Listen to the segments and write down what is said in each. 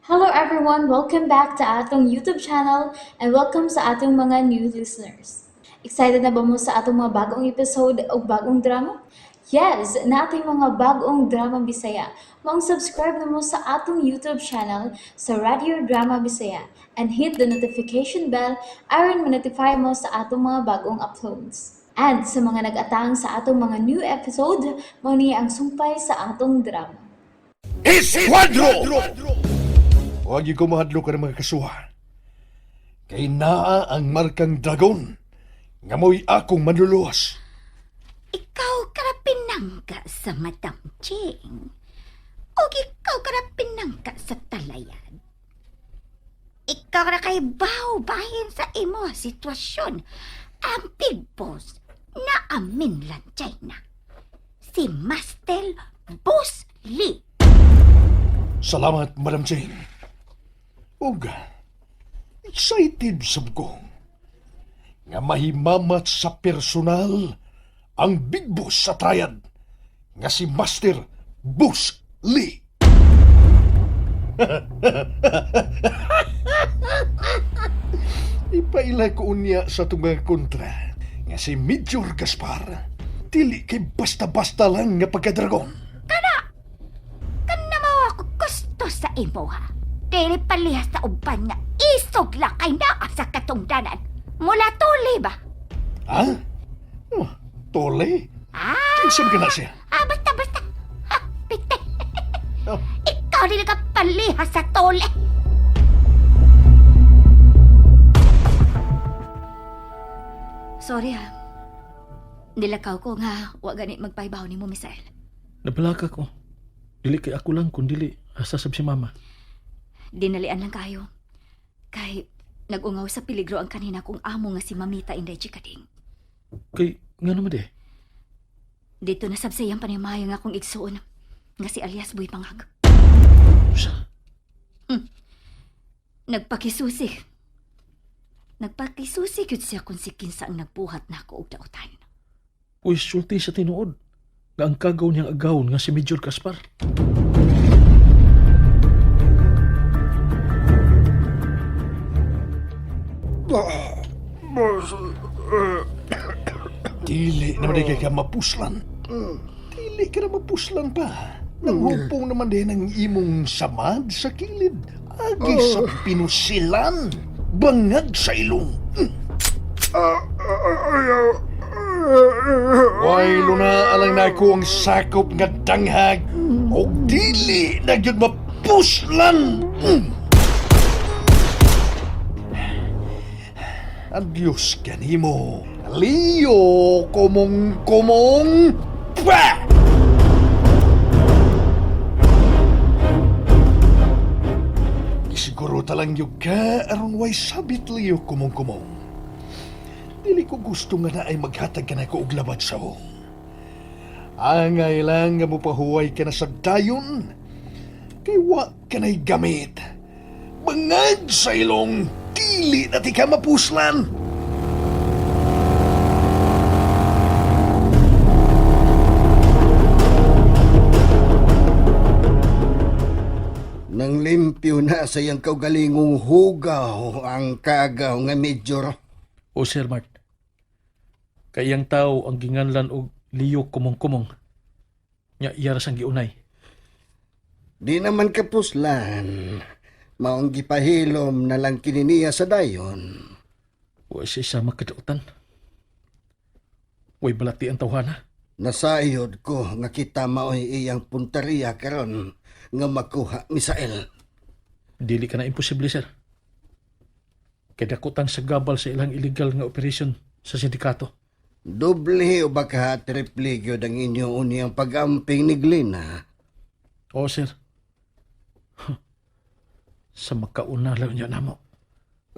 Hello everyone! Welcome back to atong YouTube channel and welcome sa atong mga new listeners. Excited na ba mo sa atong mga bagong episode o bagong drama? Yes! Natin mga bagong drama Bisaya. Maong subscribe na mo sa atong YouTube channel sa Radio Drama Bisaya and hit the notification bell aron ma-notify mo sa atong mga bagong uploads. And sa mga nag-atang sa atong mga new episode, mao ni ang sumpay sa atong drama. Esquadro! Huwag yung kumahadlo ka ng mga kasuha. Kay naa ang markang dragon nga mo'y akong manluluwas. Ikaw kara pinangka sa Madam Ching. O ikaw kara pinangka sa talayan. Ikaw ra kay baw bahin sa imo sitwasyon. Ang big boss na amin lang China. Si Master Boss Lee. Salamat, Madam Jane. Ug, excited sab ko nga mahimamat sa personal ang big boss sa triad nga si Master Boss Lee. Ipaila ko unya sa itong mga kontra nga si Major Gaspar dili kay basta-basta lang nga pagkadragon. Kana mao ako gusto sa imo ha. Dili palihas sa uban nga isog lang kay naa sa katungdanan. Mula tuli ba? Ha? Oh, tole? Ah, Kinsa man ka na siya? Ah, basta, basta. Ha, pite. Oh. Ikaw din nagpalihas sa tole. Sorry ha. Nilakaw ko nga wa gani magpaybaw ni mo, Misael. Nabalaka ko. Dili kay ako lang kung dili asasab si mama. Dinalian lang kayo. Kay nagungaw sa peligro ang kanina kong amo nga si Mamita Inday Chikading. Kay nga naman de. Dito na sabsayang panimaya nga akong igsuon nga si alias Boy Pangag. Usa. Nagpakisusi. Nagpakisusi gyud siya kung si kinsa ang nagbuhat nako og dautan. Uy, sulti sa tinuod. Nga ang kagaw niyang agawon nga si Major Gaspar. Dili naman di kay ka mapuslan. Dili ka na mapuslan pa. Nanghupong naman din ang imong samad sa kilid. Agi sa pinusilan. Bangag sa ilong. Way luna alang na ako ang sakop nga danghag. O dili na gyud mapuslan. Adios kanimo. Leo komong komong. Pa! Isiguro talang yug ka aron way sabit Leo kumong kumong. Dili ko gusto nga na ay maghatag ka na ko og labat sa ho. Angay lang nga mopahuway ka na sa dayon. Kay wa ka na'y gamit. Bangag sa ilong, dili na ti ka mapuslan. Nang limpyo na sa iyang kaugalingong hugaw ang kagaw nga major. O Sir Mart. Kay iyang tao ang ginganlan og Leo kumong-kumong. Nya iya ra sang giunay. Di naman kapuslan. Maong gipahilom na lang kini niya sa dayon. Wa siya sa makadautan. Way balati ang tawhana. Nasayod ko nga kita mao'y iyang punteriya karon nga makuha Misael. Dili ka na imposible, sir. Kay dakotang sa gabal sa ilang illegal nga operation sa sindikato. Doble o baka triple gyud ang inyo unyang pag-amping ni Glina. Oo, sir. Huh. Sa makauna lang niya namo.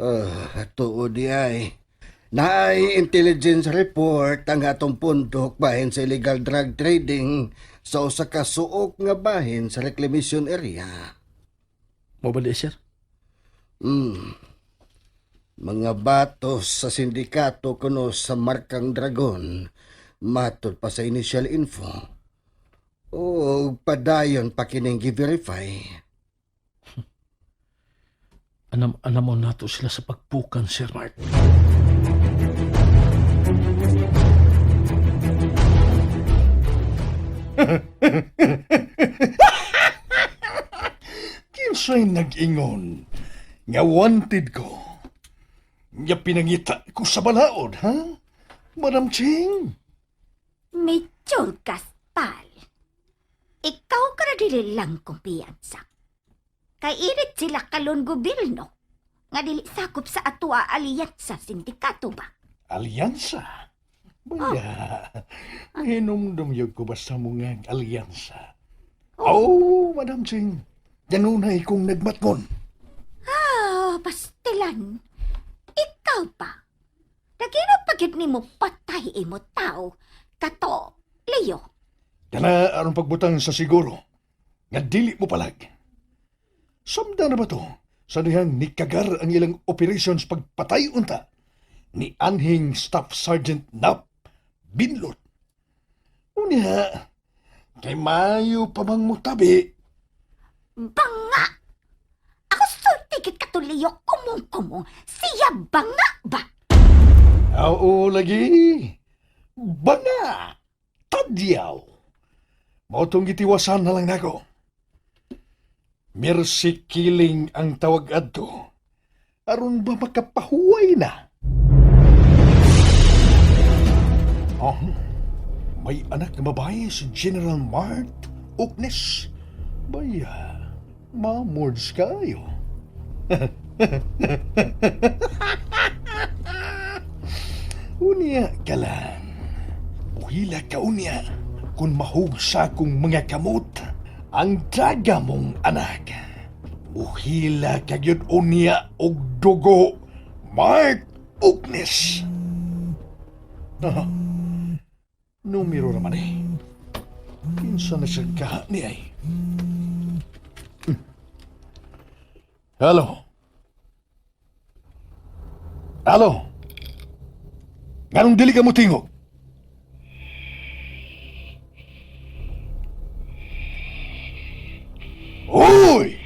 Ah, tuod di ay. Naay intelligence report ang atong pundok bahin sa illegal drug trading sa usa ka suok nga bahin sa reclamation area. Mo ba di, sir? Mga batos sa sindikato kuno sa Markang Dragon matod pa sa initial info. O padayon pa kining gi-verify. Anam-anamon nato sila sa pagpukan, Sir Mart. Kinsay nag-ingon nga wanted ko. Nga pinangita ko sa balaod, ha? Madam Ching? Medyo Gaspar. Ikaw ka na dili lang kumpiyansa. Kay irit sila kalon gobyerno. Nga dili sakop sa atua alyansa sindikato ba? Alyansa? Baya, hinumdum yun ko basta mo nga ang alyansa. Oh, Madam Ching, ganunay kong nagmatngon. Ah, pastilan. Ikaw pa. Nagino pagid nimo patay imo tao. Kato, Leo. Kana aron pagbutang sa siguro, nga dili mo palag. Samda na ba to? Sa dihang nikagar ang ilang operations pagpatay unta ni anhing Staff Sergeant Nap Binlot. Unya, kay mayo pa bang mutabi? Banga! Ako sultigit kato Leo kumong-kumong. Siya banga ba? Oo lagi. Banga! Tadyaw! Mautong gitiwasan na lang nako. Mercy killing ang tawag adto. Aron ba makapahuway na? Oh, may anak na babae si General Mart Uknes. Baya, mamords kayo. Unya ka lang. Buhila ka unya kung mahugsa kong mga kamot ang daga mong anak. Buhila ka gyud unya og dugo, Mark Uknes. Ah, numero naman eh. Kinsa na siya kaha ni ay. Hello? Hello? Nganong dili ka mo tingog? Hoy!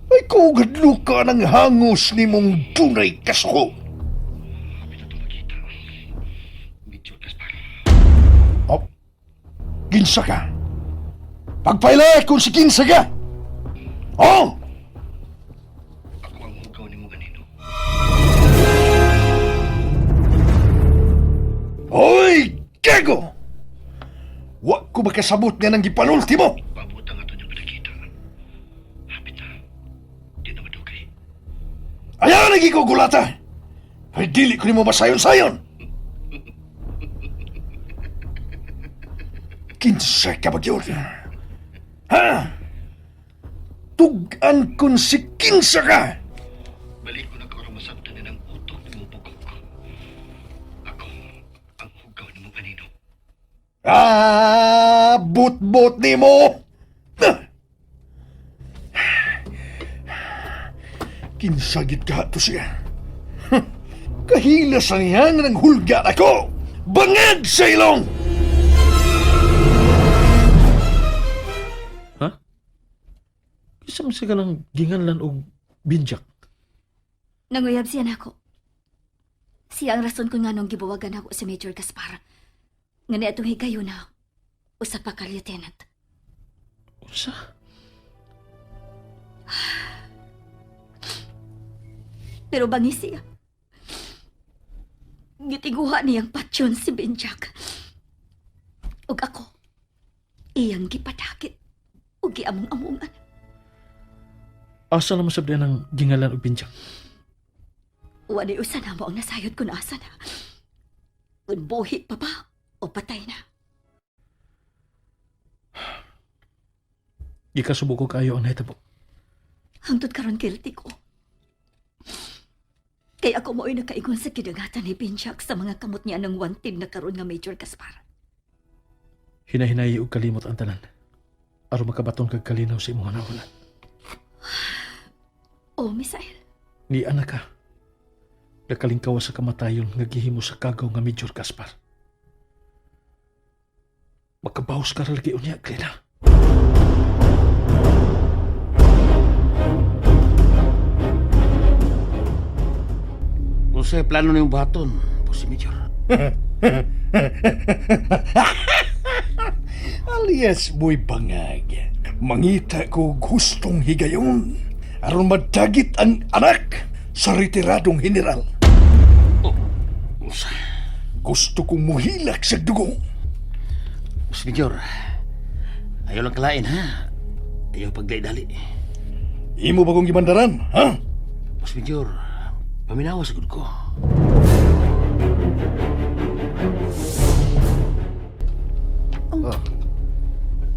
Ay kugadlo ka ng hangos ni mong dunay kasuko. Oh, kinsa ka? Pagpaila kung si kinsa ka! Oh! Ako ang hugaw ni mo ganino. Hoy! Gago! Wa ko makasabot nga nang gipanulti mo! Pabutang ato niyang panakita. Hapit na. Di na madugay. Ayaw lagi ko gulata! Ay dili ko nimo masayon-sayon! Kinsa ka ba gyud? Ha? Tug-an kun si kinsa ka! Balik ko na karon masabtan ni ng utok ni mo bugok. Ako ang hugaw ni mo ganino. Ah, but-but nimo! Ah! Kinsa gid ka to siya? Huh. Kahila sa niya nga nang hulga ako! Bangag sa ilong! Ha? Kinsa man siya ng ginganlan og binjak? Nanguyab siya nako. Siya ang rason kung nganong gibuwagan ako si Major Gaspar. Nga ni atong higayuna, usa pa ka lieutenant. Unsa? Pero bangi siya. Gitiguha niyang patyon si Benjak. Ug ako, iyang gipadakit ug giamong-amongan. Asa naman sabdi ng gingalan og binjak? Wala usa na mo ang nasayod kung asa na. Kung buhi pa ba o patay na. Gikasubo ko kayo ang nahitabo. Hangtod karon guilty ko. Kay ako mo'y nakaingon sa kidangatan ni Benjak sa mga kamot niya ng wanted na karon nga Major Gaspar. Hinahinayi og kalimot ang tanan. Aron makabaton kag kalinaw sa imong nahulan. Oh, Misael. Ni anak ka. Nakalingkawa sa kamatayon nga gihimo sa kagaw nga Major Gaspar. Makabawas ka ra lagi unya, Glena. Unsay plano niyong buhaton, Boss Major? Alias Boy Bangag, mangita ko gustong higayon aron madagit ang anak sa retiradong general. Unsa? Gusto kong muhilak sa dugo. Boss Major, ayaw lang kalain ha. Ayaw pagdali-dali. Imo ba kong gimandaran, ha? Boss Major, paminawa sa gud ko.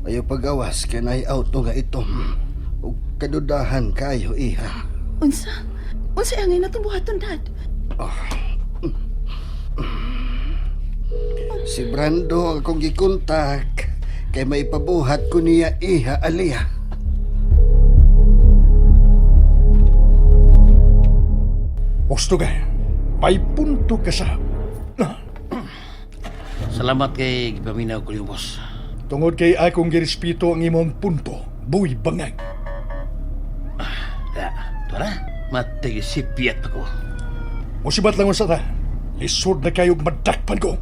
Ayaw pagawas kay naay auto nga itom. Ug kadudahan kayo iha. Unsa? Unsa ang natong buhaton, Dad? Si Brando ang akong gikontak kay maipabuhat ko niya iha aliya. Gusto ka. May punto ka sa... Salamat kay gipaminaw ko niyo, boss. Tungod kay akong girespeto ang imong punto, Boy Bangag. Ya, tuwa na. Matigisipiat pa ko. Musibat lang unsa ta. Lisod na kayog madakpan ko.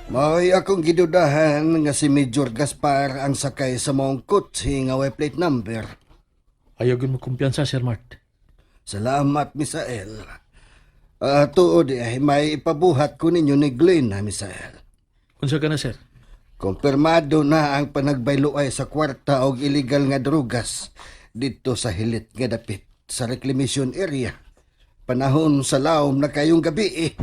Mao'y akong gidudahan nga si Major Gaspar ang sakay sa maong kotse nga way plate number. Ayaw gyud mo kumpiyansa, Sir Mart. Salamat, Misael. Ah, tuod eh, may ipabuhat ko ninyo ni Glenn, ha, Misael. Unsa ka na, sir? Kumpirmado na ang panagbayloay sa kwarta og illegal nga drugas dito sa hilit nga dapit sa reclamation area. Panahon sa laom na kayong gabi eh.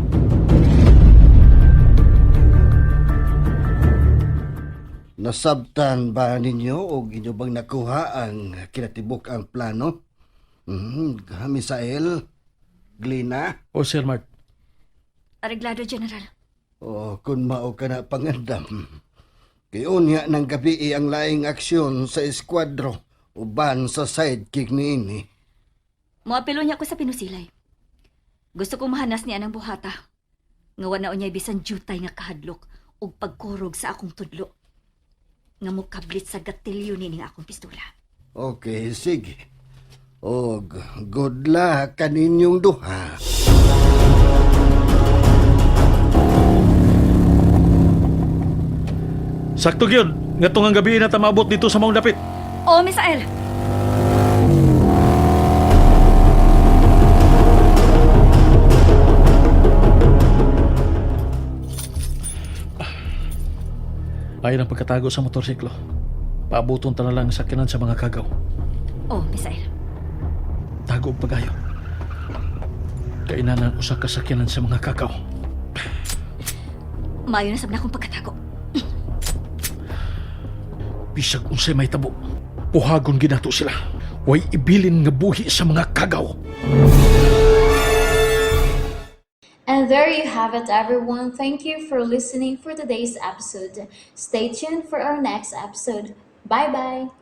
Nasabtan ba ninyo o inyo bang nakuha ang kinatibuk ang plano? Misael? Glina? O, Sir Mart, Areglado, General. O kung mao ka na pangandam. Kay unya ng gabi eh, ang laing aksyon sa eskwadro uban sa sidekick niini. Moapilo niya ko sa pinusilay. Gusto kong mahanas niya ng buhata. Nga wa na unyay bisan jutay nga kahadlok ug pagkurog sa akong tudlo. Nga mokablit sa gatilyo nining akong pistola. Okay, sige. Og good luck kaninyong duha. Sakto gyud. Ngatong ang gabi na ta maabot dito sa maong dapit. Oh, Misael! Ayaw ang pagkatago sa motorsiklo. Paabuton ta na lang sa sakyanan sa mga kagaw. Oh, Misael. Tago og pagayo. Kainan ang usa ka sakyanan sa mga kagaw. Maayo na sab na akong pagkatago. Bisag unsay may tabo. Puhagon ginato sila. Way ibilin nga buhi sa mga kagaw. And there you have it, everyone. Thank you for listening for today's episode. Stay tuned for our next episode. Bye bye.